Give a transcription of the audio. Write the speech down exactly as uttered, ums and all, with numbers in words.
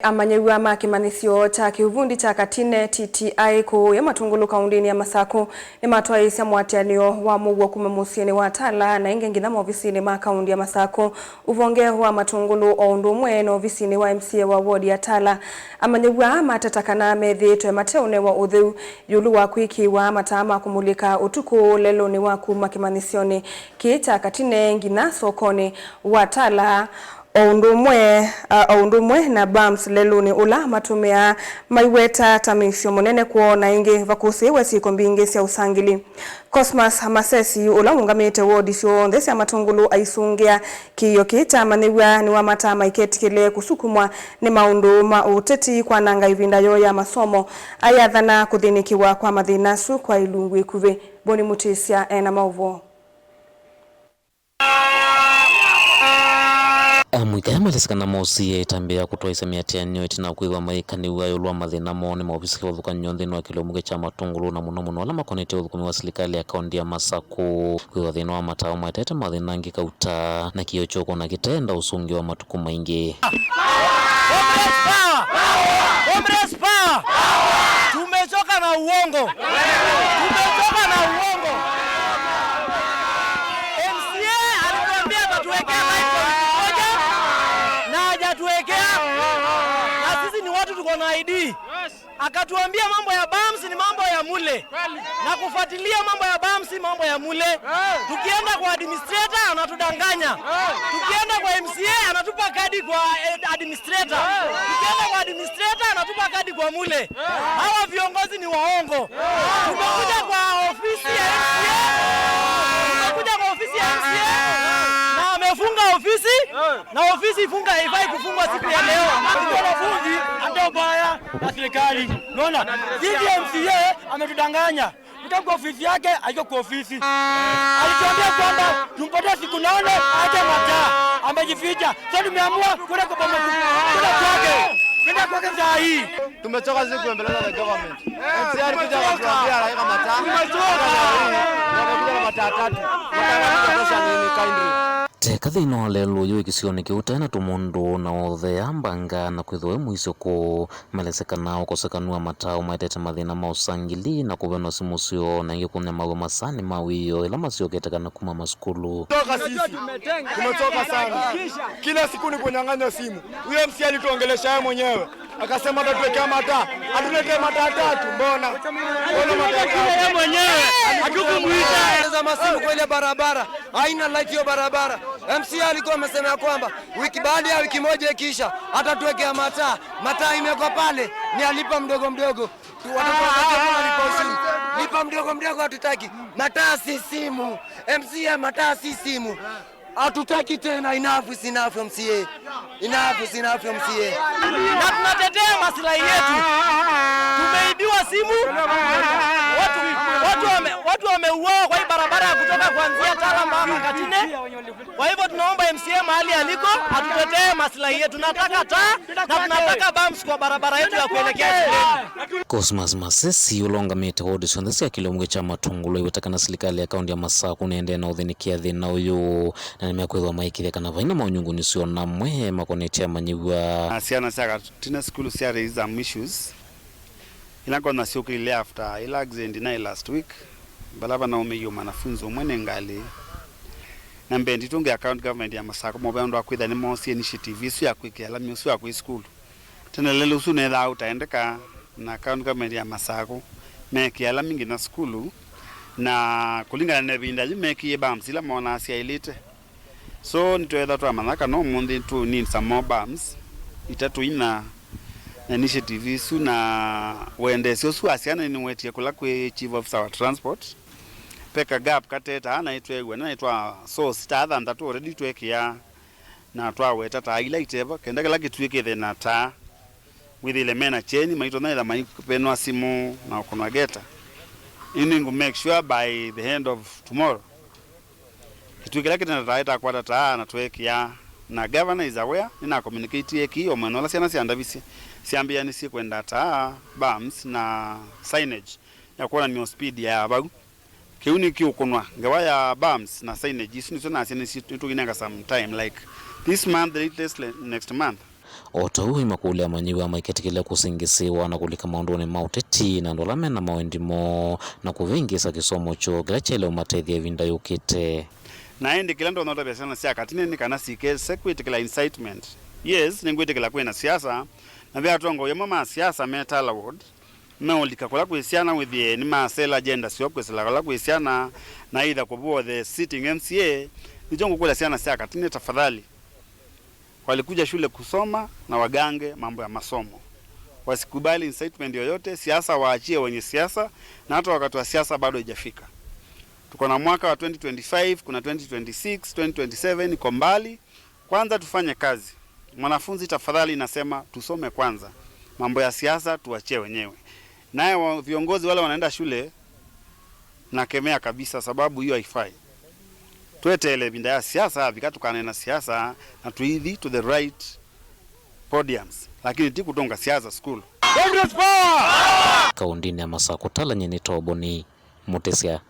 Amanyĩw'a ma kĩmanyĩsyo kya kĩuvundi kya Katine, T T I, kũũya Matungulu kaũndĩnĩ ya Masakũ nĩmatwaĩĩsya mũatĩanĩo wa mũuo kuma mũsyĩnĩ wa Tala na ĩngĩ nginya maovisinĩ ma kaũndi ya Masakũ, ũvonge wa Matungulu, o ũndũ ũmwe na ovisinĩ wa M C A wa ward ya Tala. Amanyĩw'a aa mateta kana methĩĩtwe mateũnewa ũtheu ĩũlũ wa kwĩkĩĩwa mataa ma kũmulĩka ũtukũ lelũnĩ wa kuma kĩmanyĩsyonĩ kĩĩ kya Katine nginya sokonĩ wa Tala, o ũndũ ũmwe, a, o ũndũ ũmwe na bumps lelũnĩ ũla matũmĩaa, maiweta ta mĩisyo mũnene kwoo na ĩngĩ vakũsĩĩwe syĩko mbingĩ sya ũsangĩli. Cosmas Masesi, ũla ũũngamĩte wodi syonthe sya Matungulu, aisũngĩa kĩĩo kĩĩ kyamanyĩw'a nĩ wa mataa maiketĩkĩle kũsukumwa nĩ maũndũ ma ũteti kwananga ĩvinda yoo ya masomo, ayathana kũthĩnĩkĩwa kwa mathĩna asu kwa ĩlungu ĩkuvĩ. Boni Mũtĩsya ena maũvoo. Amũika aya maelesya kana moosie ĩtambya ya kũtwaĩsya mĩatĩanĩo ĩtina wa kwĩthwa mayĩkanĩw'a ĩũlũ wa mathĩna moo nĩ maovisa kĩvathũkany'o nthĩnĩ wa kĩlungu kya Matungulu, na mũno mũno ala makonetye ũthũkũmi wa silikalĩ ya kaũndi ya Masakũ. Kwĩthwa thĩna wa matawa maetete mathĩna angĩ kauta, na kĩĩo kyũkũna kĩteenda ũsũngĩo wa matukũ maingĩ. Comrades power! Comrades power! Tumechoka na uongo. Tumechoka na uongo. M C A alituambia atatuwekea light moja na hajatuwekea. Na sisi ni watu tuko na I D. Akatuambia mambo ya bumps ni mambo ya mule. Na kufuatilia mambo ya bumps si mambo ya mule. Tukienda kwa administrator anatudanganya. Tukienda kwa M C A anatupa kadi kwa, eh, administrator. Tukienda kwa administrator anatupa kadi kwa mule. Hawa viongozi ni waongo. Tumekuja kwa ofisi ya M C A. Tumekuja kwa ofisi ya M C A. Na amefunga ofisi. Na ofisi ifunga, haifai kufungwa siku ya leo. Wanafunzi hata ubaya na serikali. Unaona? Sisi M C A ametudanganya. Kutoka kwa ofisi yake, haiko kwa ofisi. Alituambia kwamba tumpatie siku nane aje mataa. Amejificha. So tumeamua kwenda kwa boma, kwenda kwake. Kwenda kwake saa hii. Tumechoka sisi kuembeleza the government. M C A alikuja akatuambia anaweka mataa. Tumechoka. Wamekuja na mataa tatu. Mataa tatu za tosha nini kindly? Teka thĩna wa lelũ ũyũ kĩsionĩ kĩu tena tũmũndũ na ũthea mbanga na kwĩthwa wĩ mũisyo kũũ. Maelesya kana ũkosekanu wa matawa maetete mathĩna ma ũsangĩli na kũvenwa simũ syoo na ĩngĩ kũnyamaw'a masaanĩ ma wĩoo ĩla masyokete kana kuma masukulu. Toka sisi. Tumechoka sana. Kila siku ni kunyang'anywa simu. Huyo M C A alituongelesha yeye mwenyewe. Akasema atatuwekea mataa. Atuletee mataa tatu, mbona? Mbona mataa tatu? Yeye mwenyewe. Hatukumuita. Za masimu kwa ile barabara. Haina light hiyo barabara. M C A alikuwa amesema ya kwamba wiki, baada ya wiki moja ikiisha, atatuwekea mataa. Mataa imewekwa pale, ni alipa mdogo mdogo. Tu, watoto wa Kenya wanalipa ushuru. Lipa mdogo mdogo hatutaki. Mataa si simu. M C A, mataa si simu. Hatutaki tena, enough is enough, M C A. Enough is enough, M C A. Na tunatetea maslahi yetu. Tumeibiwa simu. Watu, watu wame-, watu wameuawa kwa hii barabara ya kutoka kuanzia Tala mpaka Katine. Kwa hivyo tunaomba M C A mahali aliko, atutetee maslahi yetu. Tunataka taa na tunataka bumps kwa barabara yetu ya kuelekea shuleni. Cosmas Masesi, ũla ũũngamĩte wodi syonthe sya kĩlungu kya Matungulu, aiweta kana silikalĩ ya kaũndi ya Masakũ nĩendee na ũthĩnĩkĩa thĩna ũyũ, na nĩmekwĩthwa maĩkĩĩthya kana vaina maũnyungunyĩsyo o na amwe makonetye amanyĩw'a. Na syana sya Katine sukulu sya raise some issues ila ngona syũkĩlile after ila accident naĩ last week, vala vanaũmĩie mwanafunzi ũmwe nĩ ngalĩ. Na mbee nditũngĩa county government ya Masakũ mũvea ũndũ wa kwĩthĩa nĩmoosie initiative ĩsu ya kwĩkĩa lami ũsu wa kwĩ sukulu. Tene lelũ ũsu nĩthaa ũtaendeka, na county government ya Masakũ meekĩa lami nginya sukulu, na kũlingana na ĩvinda yĩu meekĩie bumps ila moonaa syaĩlĩte. So nĩtweetha twamanya kana ũmũnthĩ tũ need some more bumps, itatũ ina, na initiative isu na wendeesyo ũsu wa syana nĩwetie kũla kwĩ chief officer wa transport. Peka gap katetaa na itweew'a na itwa source ta thanthatũ already twekĩa na twaweta taa ila itevo, kenda kĩla kĩtuĩ kĩthe na taa. Wĩthĩle mena kyeni, maitonya ĩtha maipenwa simũ na ũkũnwa geta. Ĩndĩ ngũ make sure by the end of tomorrow, kĩtuĩ kĩla kĩtenda taa ĩtakwata taa na tweekĩa, na governor is aware, nĩna communicate eki o mwena ũla syana syandavisye syambĩanĩsye kwenda taa, bumps na signage ya kwonany'a speed ya vau. Kĩu nĩkĩũkũnwa ngewa ya bumps na signage isu nĩsyo nasya nĩsi-, nĩtũinenga some time, like this month, the latest le-, next month. O ta ũu, imakũlya amanyĩw'a maiketĩkĩle kũsengĩsĩwa na kũlika maũndũnĩ ma ũteti na andũ ala mena mawendi moo na kũvĩngĩĩsa kĩsomo kyoo kĩla kyaĩle ũmatethya ĩvinda yũkĩte. Na ĩndĩ kĩla ndonya ũtavya syana sya katine nĩ kana sikese kwĩtĩkĩla incitement. Yes, nĩngwĩtĩkĩla kwĩna siasa, na ve atongoi amwe ma siasa me Tala Ward meũlika kũla kwĩ syana wĩthĩe nĩmasela agenda syoo kwĩsĩla kũla kwĩ syana, na either kũvũa the sitting M C A. Nĩkyo ngũkũlya syana sya katine, tafadhali, walikuja shule kusoma na wagange mambo ya masomo. Wasikubali incitement yoyote, siasa waachie wenye siasa, na hata wakati wa siasa bado haijafika. Tuko na mwaka wa twenty twenty-five, kuna twenty twenty-six, twenty twenty-seven iko mbali. Kwanza tufanye kazi. Mwanafunzi, tafadhali nasema tusome kwanza. Mambo ya siasa tuachie wenyewe. Naye wa viongozi wale wanaenda shule, nakemea kabisa, sababu hiyo haifai. Tweteele ĩvinda ya siasa yavika tũkaneena siasa na tũithi to the right podiums, lakini ti kũtũnga siasa sukulu. Kaũndĩnĩ ya Masakũ, Tala, nyie nĩ Toboni Mũtĩsya.